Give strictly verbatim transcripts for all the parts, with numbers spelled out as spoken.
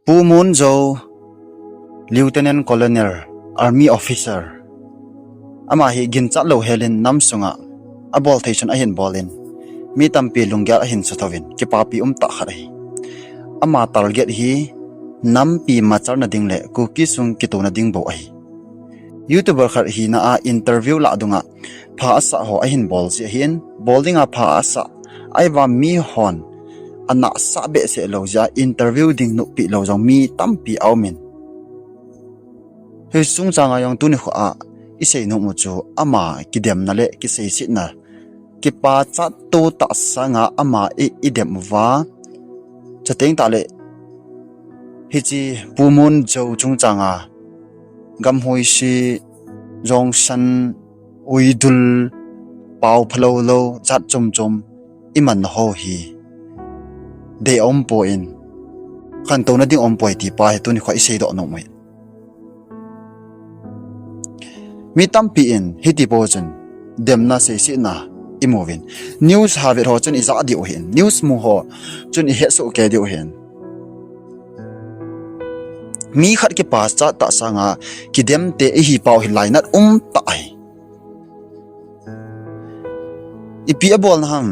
Pu Mun Zo, Lieutenant Colonel, Army Officer. Ama hi ginchat lou helin nam sunga abol thei chun ahin bolin, mi tampi lunggel ahin suthouvin, kipapi umtah khat ahi. Ama target hi nampi machalna ding le Kuki sung kitouna ding bou ahi. YouTuber khat hina a interview lah dunga pha asah ho ahin bol jeh ahin, bol dinga pha asah, ahivang mihon anahsah behseh lou jeh a interview ding noppi lou jong mi tampi aumin. Hiche chungchanga jong tuni khoa isei nom u chu ama kidemna le kiseisetna, kipachat to tah sanga ama i, idem uva. Chuteng tahle hiche Pu Mun Zo chungchanga gamhoise, jongsan, uidul, pao phalou lou, jat chom chom imanna ho hi dei aumpoi, khantouna ding aumpoi ti pa hi tuni khoa iseidoh nom u ahi. Mi tampi in hiti po chun demna seisetna imuvin. News ha vet ho chun ijah diu ahin. News mu ho chun ihetsoh kei diu ahin. Mi khat kipachat tah sanga kidem te ihi pau hi lainat umtah ahi. Ipi abolna ham?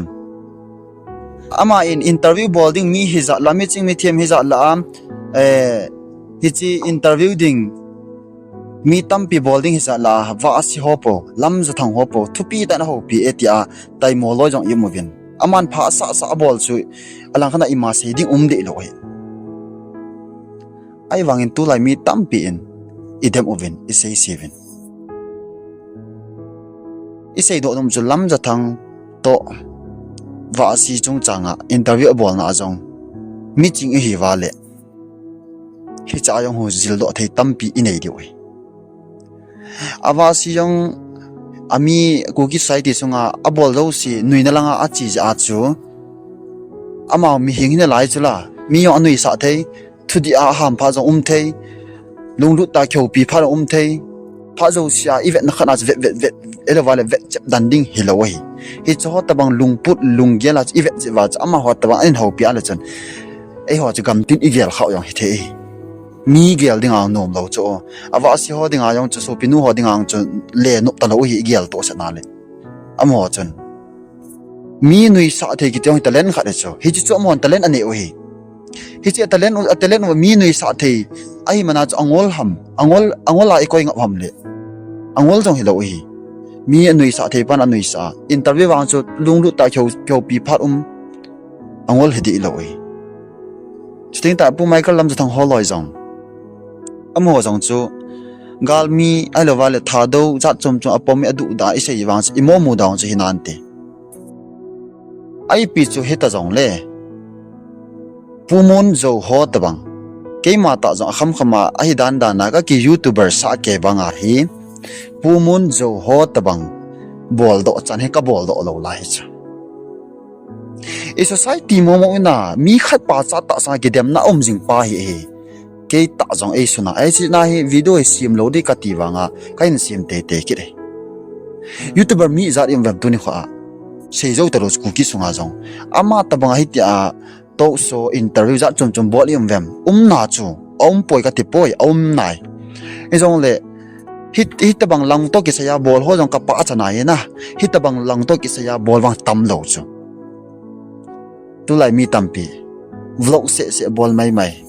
Ama in interview bol ding mi hijat la, miching mithem hijat la, eh, hiche interview ding mi tampi bol ding hijat la, Vahsi ho po, Lamjathang ho po, thupi tah in ahoupi e tia taimo loi jong imuvin. Aman pha asah sah abol chu, alangkhat a ima sei ding um deh lou ahi. Ahivangin tulai mi tampi in idem uvin, iseiseuvin. Iseidoh nom chu Lamjathang toh Vahsi chungchanga interview abolna a jong miching ihiuva le, hichea jong hung jildoh thei tampi inei diu ahi. A Vahsi jong ami Kuki society sunga abol jouse nuina langa ache jeh a chu, ama mihing hinalai chula, mi jong anuisah thei, thudih a ahampha jong um thei, lunglut tah a kihoupi phat jong um thei, phat jousea ivetna khat a chu vet vet vet, ahilouva le vetchep dan ding hilou ahi. Hiche ho tobang lungput lunggel a chu ivet jeh uva chu amaho tobang ahin houpi a le chun, eiho chu gamtin igel khah u jong hithei ahi. Mi gel dinga nom lou chu, a Vahsi ho dinga jong chu, sopinu ho dinga jong chu le nop talou ahi, igel tohsah na le. Amaho chun mi nuisah thei kiti jong hi talent khat ahi chu. Hiche chu amahon talent anei u ahi. Hiche talent u, talent u mi nuisah thei ahi mana chu angol ham, angol, angol a ikoi ngap ham le, angol jong hilou ahi. Mi anuisah thei pan anuisah a, interview vang chu lunglut tah a kihou, kihoupi phat um, angol hi deh lou ahi. Chuteng tah Pu Michael Lamjathang holoi jong, amaho jong chu galmi ahilouva le Thadou jat chom chom apom mi aduhda a isei vang chu imo muda jong chu hinante. Ipi chu hita jongle, Pu Mun Zo ho tobang, keima tah jong akhamkham a ahi dandan a kaki YouTuber sah kei banga hi, Pu Mun Zo ho tobang boldoh chan hi kaboldoh lou lai hichu. I society momo ina mi khat pachat tah sanga kidemna um jing pa hi ahi. Keitah jong eisuna, eichena hi video hi sem lou ding kati vanga kahin sem teitei kit ahi. YouTuber mi ijat ium uvem tuni khoa, seijou talou chu Kuki sunga jong. Ama tobanga hitia talk show, interview jat chom chom bol ium uvem? Umna chu aumpoi katipoi, aum nai. Hijongle hi, hitobang lang toh kisaiya bol ho jong kapachat nai na. Hitobang lang toh kisaiya bol vang tamlou chu. Tulai mi tampi vlog seh seh bol maimai,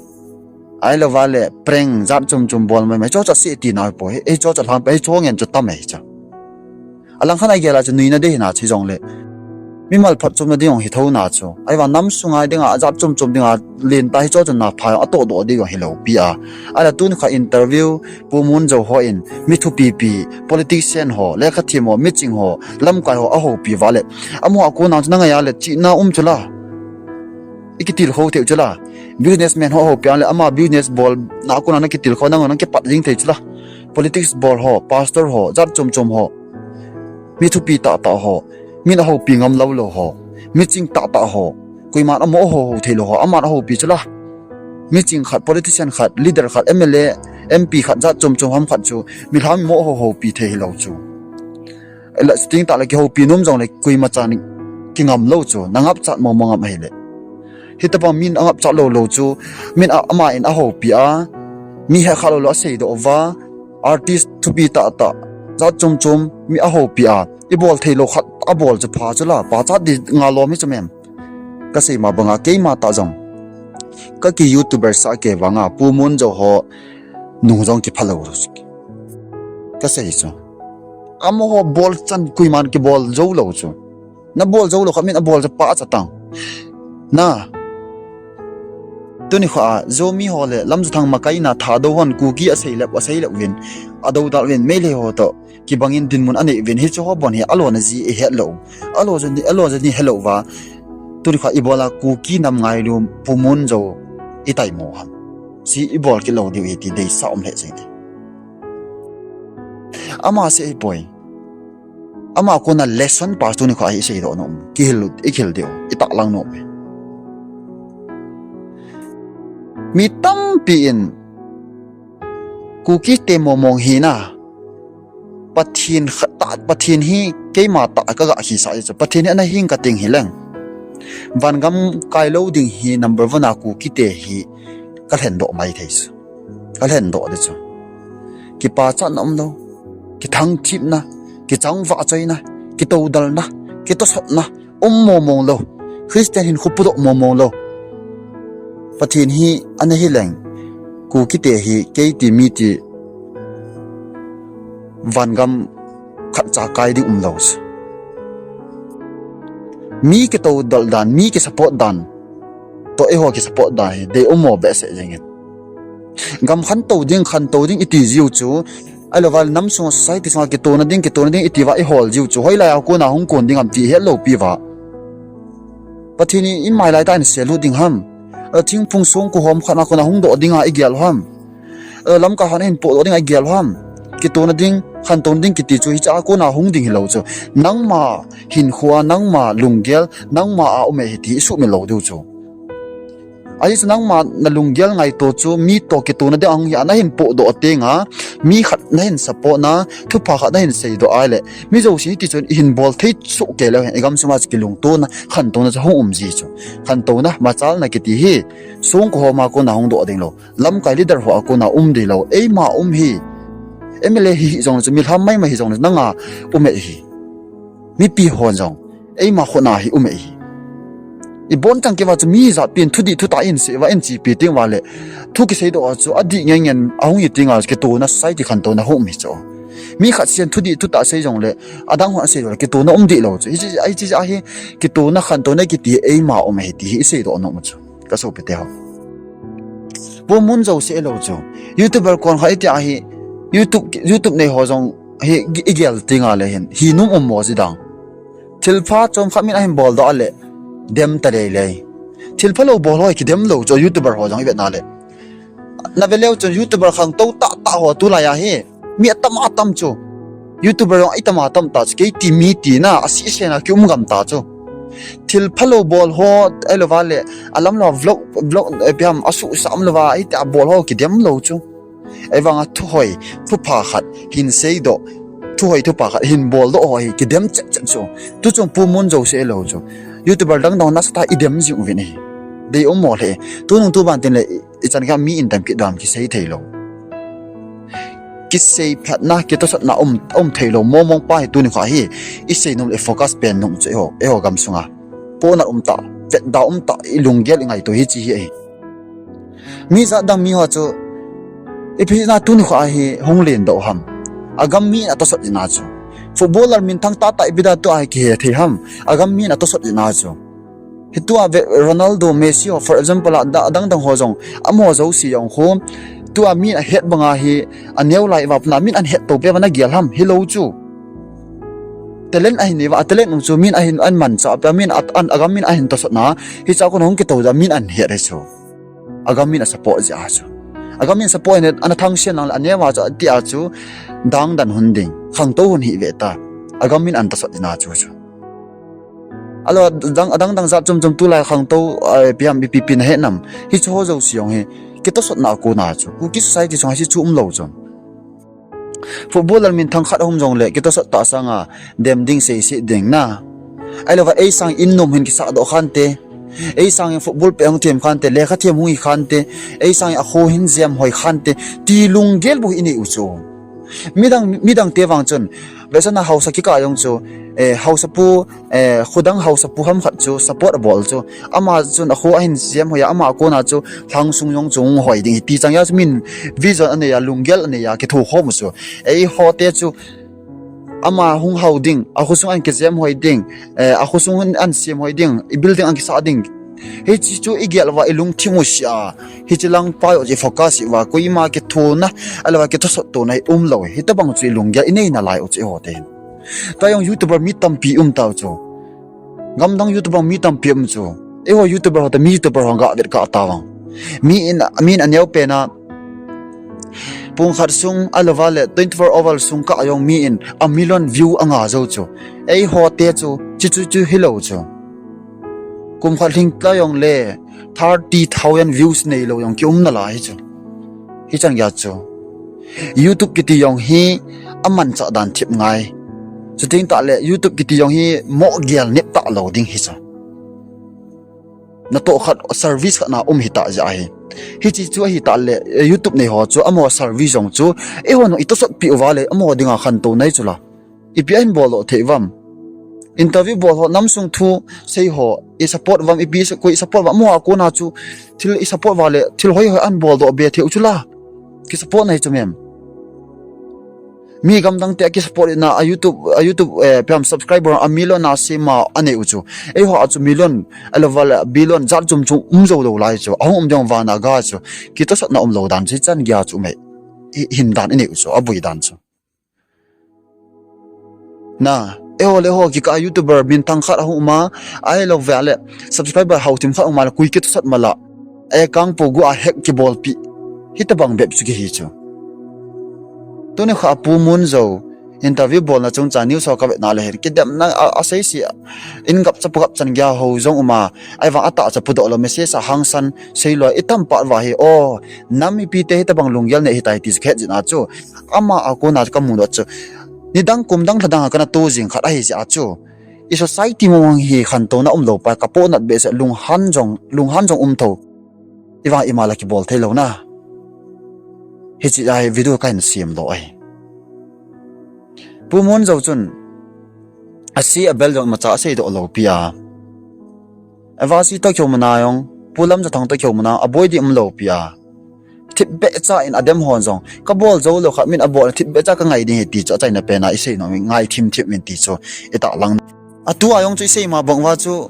ahilouva le prank jat chom chom bol maimai, chuche seh tina hipoi. Hiche chu lhangpi, hiche ngen chu tam ahi chu. Alangkhat a igel a chu nuina dei hina chu hijongle, mimal phatchomna ding jong hithou na chu. Ahivang nam sunga dinga jat chom chom dinga lentah hiche chu na pha jong atohdoh ding jong hilou pi a. Ahile tuni kha interview Pu Mun Zo hon mi thupipi, politician ho, lekhathem ho, miching ho, lamkai ho ahoupi uva le, amaho a kona chu nangai a le chihna um chula, ikitilkhou thei u chula. Businessman ho ahoupi a le, ama business bolna a kona nakitilkhou, nang, nang kipat jing thei chula. Politics bol ho, pastor ho, jat chom chom ho, mi thupi tahtah ho, min ahoupi ngam lou lou ho, miching tahtah ho, koiman amo houhou theilou ho aman ahoupi chula. Miching khat, politician khat, leader khat, M L A, M P khat, jat chom chom ham khat chu milham imo houhoupi thei hilou chu. Ahile chuteng tahle kihoupi nom jongle koimachan kingam lou chu, nangapchat momo ngam ahile. Hitobang min angapcha lou lou chu, min a, ama in ahoupi a, mi hekha lou lou aseidoh uva, artist thupi tah tah, jat chom chom mi ahoupi a, ibol thei lou khat abol chu pha chu la, pachat di ngalom hi chu mem. Kasei ma banga keima tah jong, kaki YouTuber sah kei vanga Pu Mun Jou ho nung jong kipha lou chu, kasei chu. Amaho bol chan koiman kibol jou lou chu. Nabol jou lou kha min abol chu pachat tang. Na, tuni kha a Zomi ho le Lamjathang makaina Thadou hon Kuki asei lep, asei lep uvin, adou dal uvin, Meitei ho toh kibangin dinmun anei uvin, hiche ho bon hi alona ji ihet lou, alo jani, alo jani helou va. Tuni kha ibola Kuki nam ngailu Pu Mun Jou itaimo ham? Chi ibol kit lou diu hi ti deisah um lheh jeng e. Ama seh hipoi. Ama kona lesson pass tuni kha hi iseidoh nom, kihil, ikihil diu, itahlang nom e. Mi tampi in Kuki te momong hina, Pathen khat tah, Pathen hi keima tah kaga hisah chu, Pathen hi ana hing kating hileng, vangam kai lou ding hi number one a Kuki te hi kalhendoh mai thei chu. Kalhendoh di chu. Kipachatna umlou, kithangthipna, kichang vahchoina, kitoudalna, kitosotna um momong lou, Christian hinkho pudoh momong lou, Pathen hi ana hileng, Kuki te hi keiti miti vangam khatcha kai ding umlou chu. Mi kitoudal dan, mi kisupport dan toh eiho kisupport dan hi deium mo behseh jengin. Gam khantou ding, khantou ding iti jiu chu, ahilouva nam sunga society sunga kitona ding, kitona ding iti uva ihol jiu chu, hoilai a kona hung kon ding ham ti ihet loupi uva, Pathen in mailai tah in sel lut ding ham? Thingphung songko hom khatna kona hungdoh dinga igel u ham? Lamkai hon ahin pohdoh dinga igel u ham? Kitona ding, khantouna ding kiti chu hichea kona hung ding hilou chu. Nangma hinkhoa, nangma lunggel, nangma a um e hi ti isuhmil lou diu chu. Ajeh chu nangma nalunggel ngaito chu mi toh kitona ding ahung hi a nahin pohdoh tenga, mi khat nahin support na, thupha khat nahin seidoh ahile, mi jousen hitichun ihin bol thei soh kei leu hen, igamsunga chu kilungtona, khantouna chu hung um ji chu. Khantouna, machalna kiti hi songko homa kona hungdoh ding lou, lamkai leader hoa kona um ding lou, eima um hi. MLA hi hijongle chu, milham maimai hijongle chu, nanga um e hi. Mipi hon jong eima khutna hi um e hi. Ibonchauva chu mi jatpin thudih thutah insei uva, inchepi teng uva le, thu kiseidoh a chu adih ngen ngen ahung hi tenga kitona, society khantouna hung um hi chu. Mi khat sen thudih thutah sei jongle, adang hon asei jongle kitona um dih lou chu. Hiche, hiche ahi, kitona khantouna kiti eima um e hi ti hi iseidoh nom u chu, kasopiteho. Pu Mun Jou seh lou chu, YouTuber kon kha iti ahi, YouTube, YouTube neiho jong hi igel tenga le hin hi nom um mo ji dang. Thilpha chomkhat min ahin boldoh a le, dem talei lei. Thilphalou bol ho hi kidem lou chu, YouTuber ho jong ivetna le. Naveleu chun YouTuber khangtou tahtah ho tulai a hi mi atam atam chu, YouTuber jong itama tam ta chu, keiti mi tina asehseh na kium gam ta chu. Thilphalou bol ho, ahilouva le, alamlou vlog, vlog, ipi ham, asuhsah umlouva, hitia bol ho kidem lou chu. Ahivanga thuhoi, thupha khat hin seidoh, thuhoi thupha khat hin boldoh ho hi kidem chet chet chu. Tuchung Pu Mun Jou seh lou chu, YouTuber dangdang nasatah a idem jing uvin ahi. Deium mo lheh e. Tunung tuban tin le ichan kha mi in dam kit dam kisei theilou, kisei phatna, kitosotna um, um theilou momong pa hi tuni kha hi isei nom le focus pen nom chu eiho, eiho gamsunga. Pohnat umtah, vetda umtah, ilunggel ingaito hiche hi ahi. Mi jatdang miho chu ipi hina tuni kha hi hung lendoh ham? Agam mi in atosot jeh a chu. Footballer minthang tahtah ipi dia tua hi kihe thei ham? Agam mi in atosot jeh a chu. Hitua ve Ronaldo, Messi ho, for example a, adangdang ho jong, amaho jouse jong khu, tua min ahet banga hi, aneo lai uva pat a min ahet tou peh uva nagel ham? Hilou chu. Talent ahin nei uva, a talent u chu min ahin, ahin manchah peh a, min a, agam min ahin tosot na, hichea kona hung kitou jeh a min ahin het ahi chu. Agam min asupport jeh a chu. Agam min support in ana thangsen lang le aneo a chu, atia chu, dangdan hun ding, khangtou hun hih ve ta. Agam min ana tosot jeh a chu chu. Alou, adang, adangdang jat chom chom tulai khangtou, ipi ham, ipi ipi nahet nam, hiche ho jouse jong hi kitosotna a kona chu, Kuki society chunga hiche chu umlou chun. Footballer minthang khat aum jongle kitosot tah sanga dem ding, seiset ding na, ahilouva eisang in nom hin kisahdoh khante, Ei sangin football pet hung them khante, lekha them hung hi khante, ei sangin akho hin jem hoi khante, ti lunggel bou inei u chu. Midang, midang te vang chun, vetsahna haosa kikah jong chu, eh, haosapu, eh, khudang haosapu ham khat chu support abol chu. Ama chun akho ahin jem hoi a, ama kona chu lhangsung jong chu hung hoi ding hi ti chang a chu min vision anei a, lunggel anei a, kitho khom u chu. Eiho te chu ama hung hao ding, akhosung an kijem hoi ding, eh, akhosung an sem hoi ding, i building an kisah ding. Hiche chu i gel uva i lungthim u sia, hiche lang pa u chu i focus uva, koima kithona, ahilouva kithosot tona hi umlou, hitobang chu i lunggel i nei nalai u chu eiho te hin. Tua jong YouTuber mi tampi um tau chu. Gamdang YouTuber mi tampi um chu. Eiho YouTuber ho te mi YouTuber ho ga vet kah tavang. Mi in, mi in aneo pen a, pung khat sung ahilouva le twenty-four hour sung kah jong mi in a million view anga jou chu. Eiho te chu, chuchu chu hilou chu. Kum khat lhing ta jong le thirty thousand views neilou jong kium nalai hi chu. Hichan gei a chu YouTube kiti jong hi amanchah dan thip ngai. Chuteng tah le YouTube kiti jong hi moh gel nep talou ding hi chu. Natoh khat service khat na um hitah jeh ahi. Hiche chu ahitah le, eh, YouTube nei ho chu amaho service jong chu eihon i tosot pi uva le amaho dinga khantou nai chu la. Ipi ahin boldoh thei uvam? Interview bol ho, namsung thu sei ho, i support uvam, ipi koi i support uvam, amaho a kona chu thil i support uva le thil hoihoi ahin boldoh be thei u chu la. Ki support nai chu mem. Mi gamdang te a ki support na a YouTube, a YouTube, eh, ipi ham subscriber a million a sema anei u chu. Eiho a chu million, ahilouva le billion jat chom chom um jou lou lai chu. Ahung um ding vana ga chu. Kitosotna umlou dan chu hichan gei a chu um e. Hi, hin dan inei u chu, aboi dan chu. Na, eiho le eiho kikah a YouTuber minthang khat ahung um a, ahilouva le subscriber hao thim khat um a le koi kitosot mala. Account po gu a hack kibolpi. Hitobang bep chu kihi chu. Tuni kha Pu Munjou interview bolna chungchang news ho kavetna le hin kidemna a, asei se a, in gapcha pu gapchan gei a ho jong um a, ahivang atahcha pudoh lou message a hangsan seilou a itam pat uva hi, o, nam mipi te hitobang lunggel nei hitai ti chu kahet jin a chu. Ama a kona kamudoh chu. Nidang kum dang lha dang a kana to jing khat ahi jeh a chu. I society mong hi khantouna umlou pa, kapohnat behseh, lunghan jong, lunghan jong um tho. Ivang ima la kibol theilouna. Hiche a hi video kahin semdoh ahi. Pu Munjou chun ase abel jong imacha aseidoh lou pi a. Avasi toh kihouna jong, Pu Lamjathang toh kihouna, aboi ding umlou pi a. Thipbeh cha in adem hon jong, kabol jou lou khat min abol, thipbeh cha kangai ding hi ti chu achaina pen a isei nom in ngai thim thim in ti chu itahlang. Atua jong chu isei ma bang uva chu,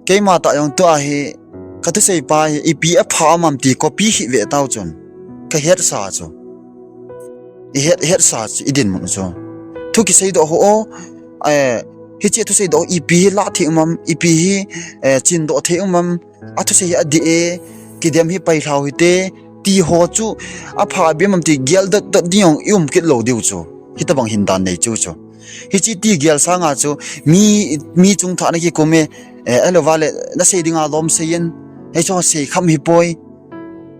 keima tah jong tua hi, kathusei pa hi ipi apha um am ti copy hih ve tau chun, kahetsa chu. Ihet, hetsa chu idinmun chu. Thu kiseidoh ho o, eh, hiche thuseidoh ipi hi lah thei um am, ipi hi, eh, chindoh thei um am, athusei hi adih e, kidem hi pailhau hite, ti ho chu apha bep am ti gel dot dot ding jong i um kit lou diu chu. Hitobang hin dan nei chu chu. Hiche ti gel sanga chu mi, mi chungthah na kikum e, eh, ahilouva le nasei dinga lom sei in, hichu seikham hipoi.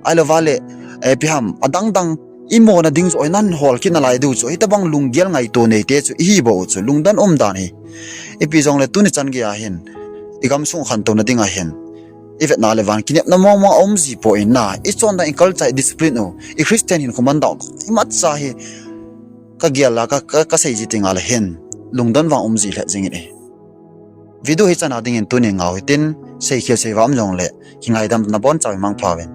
Ahilouva le, eh, ipi ham, adang dang, imona ding joh hi nahin hol kit nalai diu chu. Hitobang lunggel ngaito neite chu, ihi bou chu, lungdon umdan hi. Ipi jongle tuni chan gei a hin, igamsung khantouna ding a hin, ivetna le vang kinepna mong mong aum ji poi na, ichondan i culture i discipline u, i Christian hinkho mandan u, imacha hi, kagel a, ka, ka, kasei ji tengle hin, lungdon vang um ji lheh jeng in e. Video hichan a dingin tuni ngau hitin, seikhel seiva um jongle, kingaidam nabonchauvin mangpha uvin.